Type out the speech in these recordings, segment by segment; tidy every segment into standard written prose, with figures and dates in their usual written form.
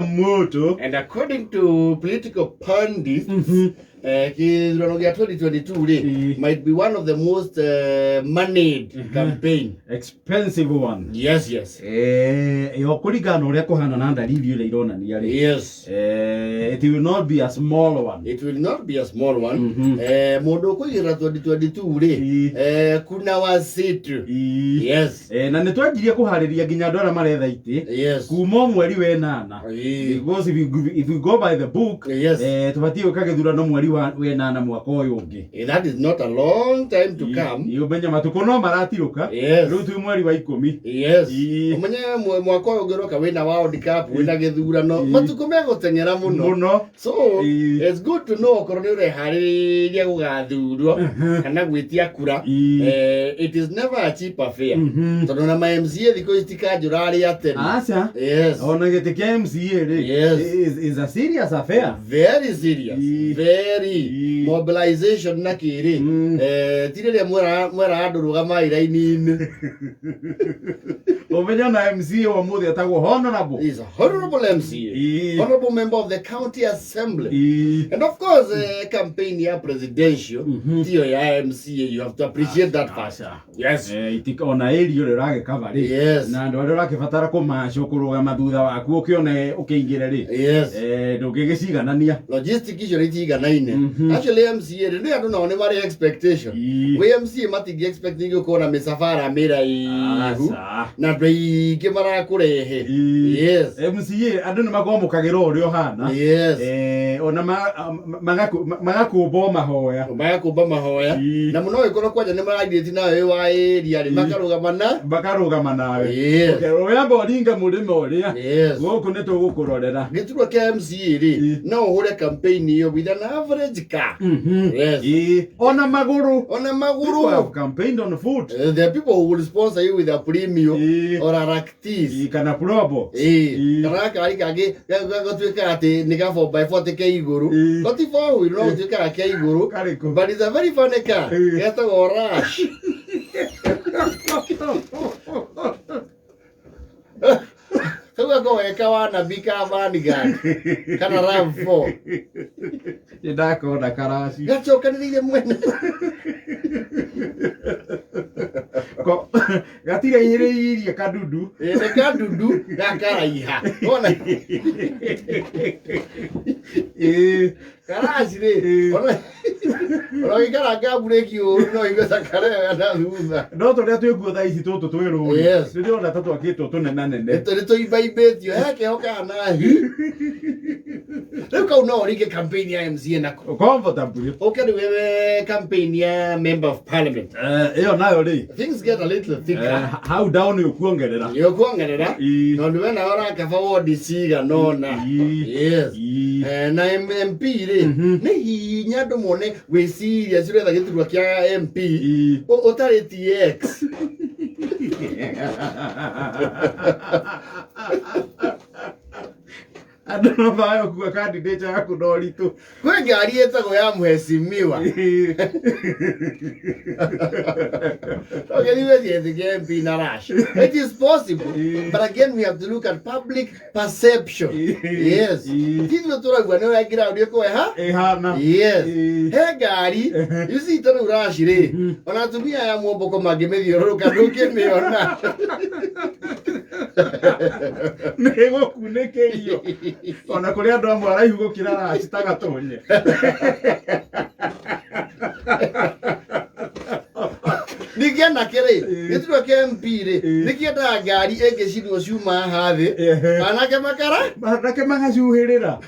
Moto. And according to political pundits, kithurano gĩa 2022 rĩ might be one of the most moneyed campaign. Expensive one. Yes. Yo kũringana na ũrĩa kũhana na ndariri ũrĩa ironania rĩ, it will not be a small one. It will not be a small one. Mũndũ ũkũigĩrĩra 2022 rĩ, kuna wasitu. Yes. Na nĩ twanjirie kũharĩria nginya andũ arĩa maretha itĩ kuma o mweri wa ĩnana, because if we go by the book, tũbatiĩ gwĩka gĩthurano mweri wa ĩnana mwaka ũyũ ũngĩ. That is not a long time to come. Ũmenye matukũ no maratirũka. Rĩu twĩ mweri wa 10. Ũmenye mwaka ũyũ ũngĩroka wĩna World Cup, wĩna gĩthurano, matukũ megũteng'era mũno. Mũno. So it's good to know okorwo nĩ ũreharĩrĩria gũgathurwo kana gwĩtia kura. It is never a cheap affair. Tondũ na ma MCA thikũ ici tikanjũra arĩa tene. Aca. Ona gĩtĩ kĩa MCA rĩ, is a serious affair. Very serious. Very. Mobilization na kĩrĩ. Ti rĩrĩa mwera andũ rũgamai raini-inĩ. Ũmenye ona MCA wa mũthĩ etagwo honorable. Is a honorable MCA. Honorable member of the county assembly. And of course, campaign ya presidential, tiyo ya MCA, you have to appreciate that fact. Aca. Ona area ũrĩa ũragĩkaba rĩ, na andũ arĩa ũrakĩbatara kũmacwo kũrũgama thutha waku ũkĩone ũkĩingĩre rĩ, ndũngĩgĩciganania. Logistic icio nĩ itiganaine. Actually MCA rĩ, nĩ andũ nao nĩ marĩ expectation. Wĩ MCA matingĩ expect ningĩ ũkorwo na mĩcabara mĩraihu Aca. na andũ aingĩ marakũrehe. MCA andũ nĩ makwamũkagĩra ũrĩa ũhana. Ona magakũmba o mahoya. Magakũmba mahoya. Na mũno ũgĩkorwo kwanja nĩ marairĩti nawe wĩ wa area rĩ, makarũgama na makarũgama nawe. Ũkĩamba ũringe mũrĩmo ũrĩa. Gũkũ nĩ tũgũkũrorera. Gĩturwa kĩa MCA rĩ, no ũhũre campaign ĩyo with an average car. Ona magũrũ. Ona magũrũ. People have campaigned on foot. There are people who will sponsor you with a premium or a Ractis. Kana Probox. Kana gakari kangĩ gatuĩkaga atĩ nĩ ga 4x40 ke igũrũ. No ti four wheel, no gatuĩkaga ke igũrũ. Karĩkũ? But it's a very funny car. Getagwo Rush. Kau gakoragwo ge ka wannabe ka Vanguard kana RAV4. Nĩ ndakona karaci. Gacokanĩrĩire mwena. Gatiraihĩrĩirie kadudu. Nĩ kadudu gakaraiha. Wona? Karaci rĩ, ona ũgĩkaranga mburĩki ũru no ũigue ta kareoya na thutha. No tũrĩa twĩkuo thaa ici tũtũ twĩ rũĩ, nĩ ndĩrona ta twakĩtwo tũnenanene. Nĩ tũimbaimbĩtio, he keho kahana hi. Rĩu kau no ũringe campaign ya MCA nako. Comfortably. Ũke rĩu wewe campaign ya member of parliament. Ĩyo nayo rĩ, Things get a little thicker. Hau down nĩ ũkuongerera. Nĩ ũkuongerera. Tondũ we nawe ũrakaba wodi cigana ũna. Na MP rĩ, nĩ hinya andũ mone wĩciria ciretha gĩturwa kĩa MP ũtarĩ TX. Andũ no mayo kua candidate yaku na ũritũ. Kwĩ ngari ĩtagwo ya mheshimiwa. Okay, you the MP na rush. It is possible, but again we have to look at public perception. Tithuĩ tũraigua nĩ ũrĩa ground ĩkorwo ĩha? Ĩhana. He ngari, you see ta rĩu Rush rĩ, ona atumia aya muomboko mangĩmĩthiũrũrũka ndũngĩmĩona. Nĩ gũkunĩkĩrio. Ona kũrĩ andũ amwe araihu gũkĩra Rush ta Gatonye. Ningĩ anake rĩ, gĩturwa kĩa MP rĩ, nĩ kĩendaga ngari ĩngĩcinwo ciuma haha thĩ, anake makara anake magacuhĩrĩra.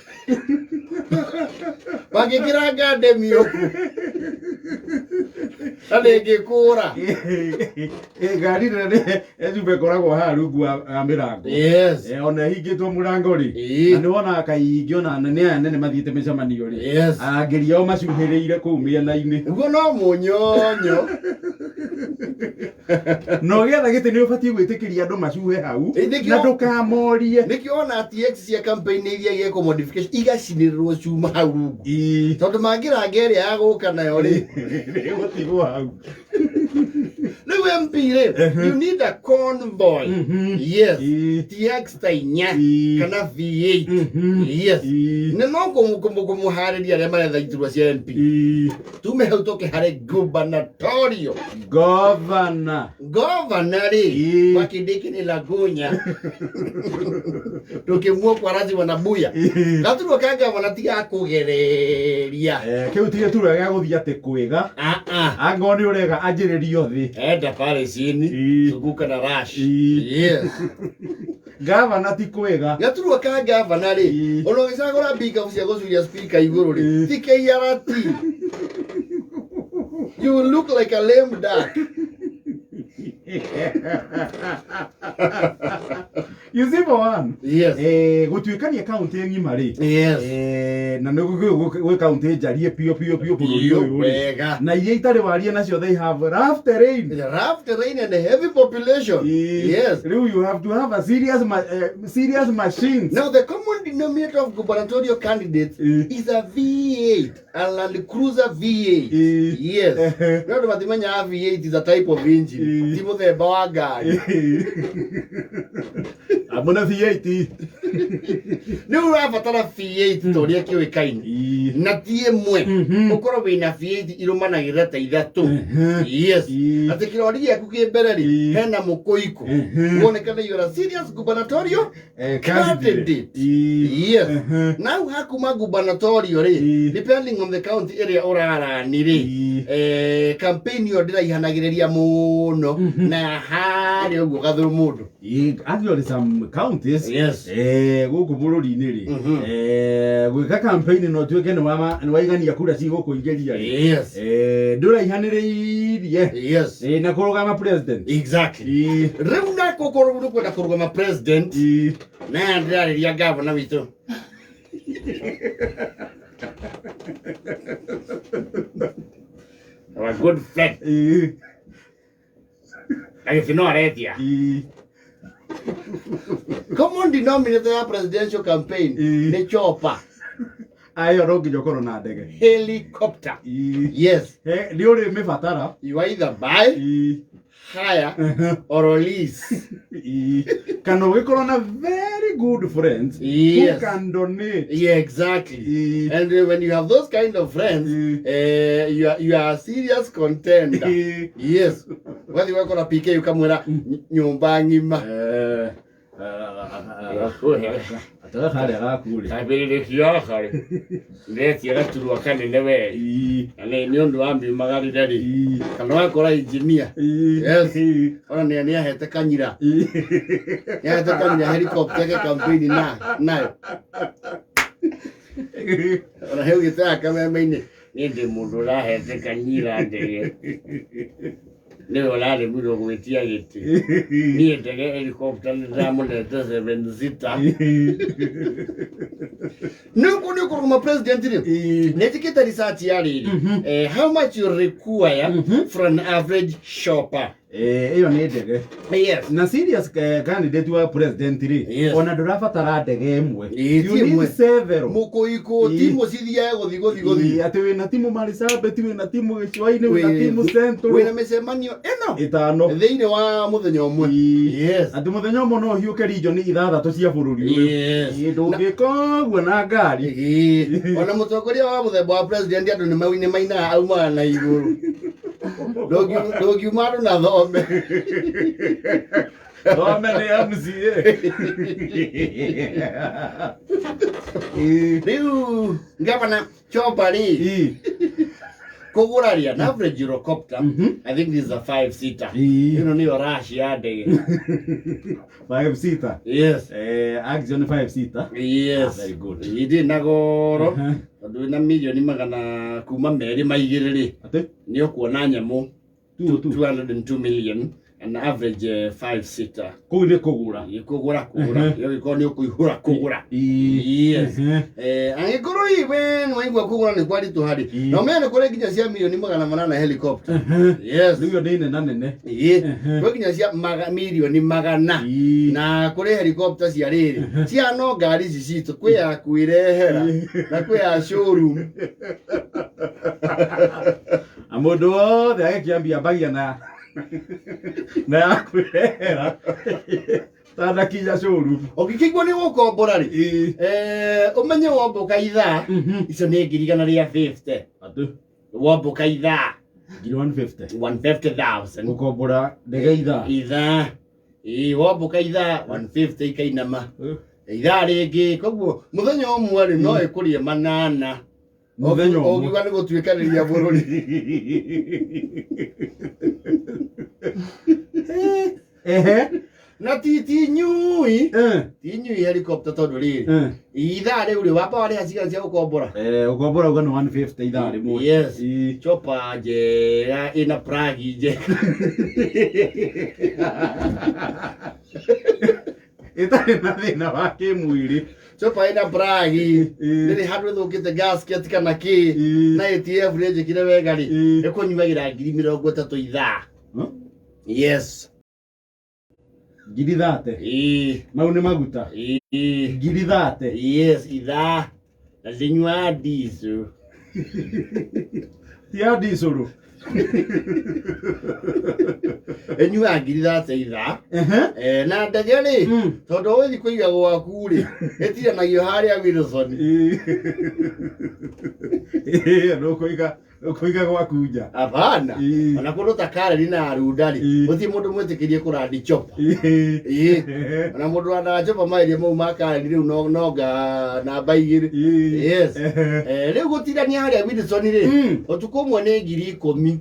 Mangĩkĩra ngandemi ũguo na ndĩngĩkũra. Ngari nene ĩcuba ĩkoragwo haha rungu wa mĩrango. Ona ĩhingĩtwo mũrango rĩ, na nĩ wonaga kaingĩ ona anene aya nene mathiĩte mĩcemanio rĩ, arangĩri ao macuhĩrĩire kũu mĩena-inĩ. Nĩguo no mũnyonyo. Na ũgĩetha gĩtĩ nĩ ũbatiĩ gwĩtĩkĩria andũ macuhe hau na ndũkamorie. Nĩkĩo ona TX cia campaign iria igekwo modification igacinĩrĩrwo cuma hau rungu. Tondũ mangĩranga ĩrĩa ya gũka nayo rĩ, Ĩgũtigwo hau. Rĩu MP rĩ, you need a convoy. Yes. Ti extra inya kana V8. Yes. Nĩ no kũmũharĩria arĩa maretha iturwa cia MP. Tume hau tũke harĩ gubernatorial. Governor. Governor rĩ, wakindiki nĩ Lagunya. Tũkĩmuo kwa lazima na buya. Gaturwa ka gavana ti ga kũgereria. Kĩu ti gĩturwa gĩa gũthiĩ atĩ kwĩga. Ah ah. Angorwo nĩ ũrega anjĩrĩrio thĩ. Enda Palestine, zunguka na Rush. Yes. Gavana ti kwĩga. Gaturwa ka gavana rĩ, ona ũgĩcagũra mbikabu cia gũcuria speaker igũrũ rĩ, ti KRT. You will look like a lame duck. You see, for one, Yes. Gũtuĩkania kaunti ng'ima rĩ, Yes. Na nĩ gwĩ kaunti njarie piũ piũ piũ bũrũri Piũ, ũyũ rĩ. Wega. Na iria itarĩ warie nacio, they have rough terrain. Rough terrain and a heavy population. Yes. Rĩu you have to have a serious machines. Now the common denominator of gubernatorial candidates is a V8, a Land Cruiser V8. Yes. No andũ matimenyaga V8 is a type of engine. Ti mũthemba wa ngari. Amuna V8. Rĩu ũrabatara V8 ta ũrĩa kĩũĩkaine. Na ti ĩmwe. Ũkorwo wĩna V8 irũmanagĩrĩra ta ithatũ. Yes. Atĩ kĩrori gĩaku kĩ mbere rĩ, hena mũkũikũ. Wonekane you are a serious gubernatorial candidate. Yes. Now hakuma gubernatorial rĩ, depending on the county ĩrĩa ũrarani rĩ, campaign ĩyo ndĩraihanagĩrĩria mũno na harĩa ũguo gathũrũ mũndũ. Actually, some counties gũkũ bũrũri-inĩ rĩ, gwĩka campaign no tuĩke nĩ waigania kura cigũkũingĩria rĩ, ndũraihanĩrĩirie na kũrũgama president. Rĩu nako korwo nĩ kwenda kũrũgama president, na ndĩrarĩria gavana witũ. Our good friend. Na gĩtino aretia. Common denominator ya presidential campaign nĩ chopper. Ayo no nginya ũkorwo na ndege. Helicopter. Yes. Nĩ ũrĩ mĩbatara. You either buy, hire or lease. Kana ũgĩkorwo na very good friends who can donate. Yeah, exactly. And when you have those kind of friends, you are a serious contender. Yes. Wathi wakora PK ukamwira nyumba ng'ima. Atega harĩa gaku rĩ. Kambĩrĩria harĩ ndetia gaturwa kanene we na nĩ ũndũ wa mbiumagarire rĩ, kana wakora engineer. Yes. Ona nĩ ahete kanyira, nĩ ahete kanyira helicopter yake campaign na nayo ona he ũgĩte kameme-inĩ, niĩ ndĩ mũndũ ũrahete kanyira ndege, nĩwe ũraremirwo gwĩtia gĩtĩ, niĩ ndege helicopter nĩ ndamũnete seven seater. Nĩguo nĩ ũkũrũgama president rĩ, nĩ njĩkĩte research ya rĩrĩ, how much you require for an average shopper. Ĩyo nĩ ndege. Na serious candidate wa president rĩ, ona ndũrabatara ndege ĩmwe. You Ti need ĩmwe. several. Mũkũikũ timu cithiaga gũthi gũthi gũthi. Atĩ wĩna timu Marsabit, wĩna timu gĩcũa-inĩ, wĩna timu Central. Wĩna mĩcemanio ĩno ĩtano thĩinĩ wa mũthenya ũmwe. Yes. Atĩ mũthenya ũmwe no ũhiũke region ithathatũ cia bũrũri ũyũ. Ndũngĩka ũguo na ngari. Ona mũtongoria wa mũthemba wa president, andũ nĩ mainaga aumaga na igũrũ. Ndũngiuma andũ na thome. Thome nĩ MCA. Rĩu gavana chopper rĩ, kũgũra rĩ, an average Eurocopter, I think this is a five seater. Ĩno nĩyo rush ya ndege. Five seater. Yes. Axion five seater. Yes. Ah, very good. Ndĩ na goro tondũ wĩna mirioni magana kuma merĩ maigĩrĩ rĩ, Atĩ nĩ ũkuona nyamũ. Tu tu. 202 million, an average five seater. Kũu nĩ kũgũra. Ĩ, kũgũra kũgũra, ĩyo nĩ ũkũihũra kũgũra. Yes. Angĩkorwo hihi we nĩ waigua kũgũra nĩ kwaritũha rĩ, na ũmenye nĩ kũrĩ nginya cia mirioni 800 helicopter. Yes. Rĩu ĩyo nĩ nena nene. Kwĩ nginya cia mirioni 100. Na kũrĩ helicopter cia rĩrĩ cia no ngari ici citũ, kwĩ ya kwĩrehera na kwĩ ya showroom. Na mũndũ wothe agĩkĩambia mbagia na Na ya kwĩrehera tanakinya cũru. Ũngĩkĩigua nĩ gũkombora rĩ, Ĩĩ. Ũmenye wombũka ithaa, icio nĩ 150,000. Atĩ Wombũka ithaa. 150,000. 150,000. Gũkombora ndege ithaa. Ithaa. Ĩĩ, wombũka ithaa 150 ikainama. Ithaa rĩngĩ, koguo mũthenya ũmwe rĩ, no ĩkũrie 800. Mũthenya ũmwe. Ũngiuga nĩ gũtuĩkanĩria bũrũri. Ehe. Na ti nyui. Ti nyui helicopter tondũ rĩrĩ. Ithaa rĩu rĩ, wamba warĩha cigana cia gũkombora? Gũkombora uga nĩ 150 ithaa rĩmwe. Yes. Ĩĩ. Chopper njega ĩna plug njega. Ĩtarĩ na thĩna wa kĩmwĩrĩ. Chopper ĩna plug. Ndĩrĩ handũ ĩthũkĩte gasket kana kĩ. Na ATF nĩ njĩkire wega rĩ. Ĩkũnyuagĩra 30,000 ithaa. Huh? Yes. 30,000. Ĩĩ. Mau nĩ maguta. Ĩĩ. 30,000. Yes, ithaa. Na ndĩnyuaga diesel. Ti ya diesel. Ĩnyuaga 30,000 ithaa. Ehe. Na ndege rĩ, tondũ ũgũthiĩ kũiga gwaku rĩ, ĩtiranagio harĩa Wilson. Ĩĩ, ndũkũiga gwaku nja. Hapana. Ĩĩ. Ona kũndũ ta Karen na Arunda rĩ, Ĩĩ. gũtirĩ mũndũ mwĩtĩkĩrie kũrandi chopper. Ĩĩ. Ĩĩ. Ona mũndũ ũrandaga chopper maĩria mau ma Karen rĩu no nga namba 2. Ĩĩ. Yes. Ehe. Rĩu gũtirania harĩa Wilson rĩ, ũtukũ ũmwe nĩ 10,000.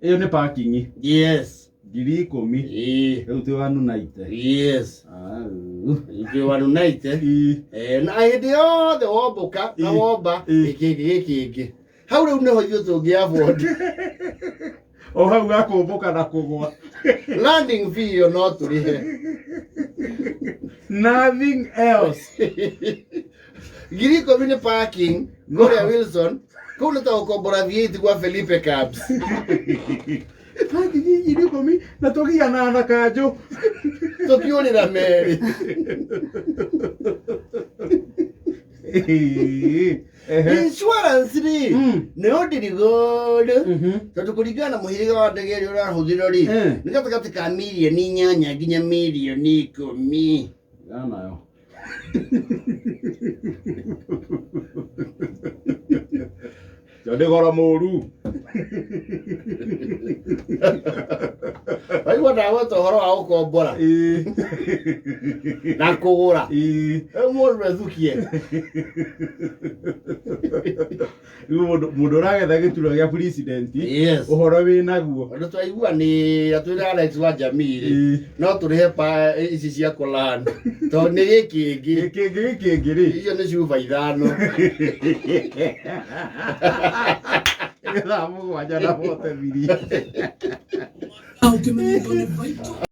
Ĩyo nĩ parking. Yes. 10,000. Ĩĩ. Rĩu twĩ wanunaite. Yes. Au. Twĩ wanunaite. Ĩĩ. Na hĩndĩ yothe wombũka na Ĩĩ. womba Ĩĩ. gĩkĩ gĩkĩ gĩkĩ. Hau rĩu nĩho ithuĩ tũngĩ afford. O hau gakũmbũka na kũgwa. Landing fee ĩyo no tũrĩhe. Nothing else. 10,000 nĩ parking kũrĩa Wilson. Kũu nĩ ta gũkombora V8 gwa Felipe Cabs. Parking 10,000 na tũgianaga na kanjũ. Tũkĩũrĩra merĩ. Ĩĩ. Ehe. Insurance rĩ, nĩyo ndirigũrũ. Tondũ kũringana na mũhĩrĩga wa ndege ĩrĩa ũrahũthĩra rĩ, nĩ gatagatĩ ka 8 mirioni nginya 10 mirioni. Ganayo. Jo nĩ goro mũru. Waigua ndagweta ũhoro wa gũkombora Ĩĩ. na kũgũra. Ĩĩ. Rĩu mũndũ ethukie. Rĩu mũndũ ũragetha gĩturwa gĩa president. Yes. Ũhoro wĩ naguo. Tondũ twaigua nĩ atwĩra Alex wa jamii rĩ, Ĩĩ. no tũrĩhe pa ici cia kũland. Tondũ nĩ gĩkĩ ngĩ. Gĩkĩ gĩkĩ ngĩ rĩ. Icio nĩ cuba 5. 7:43.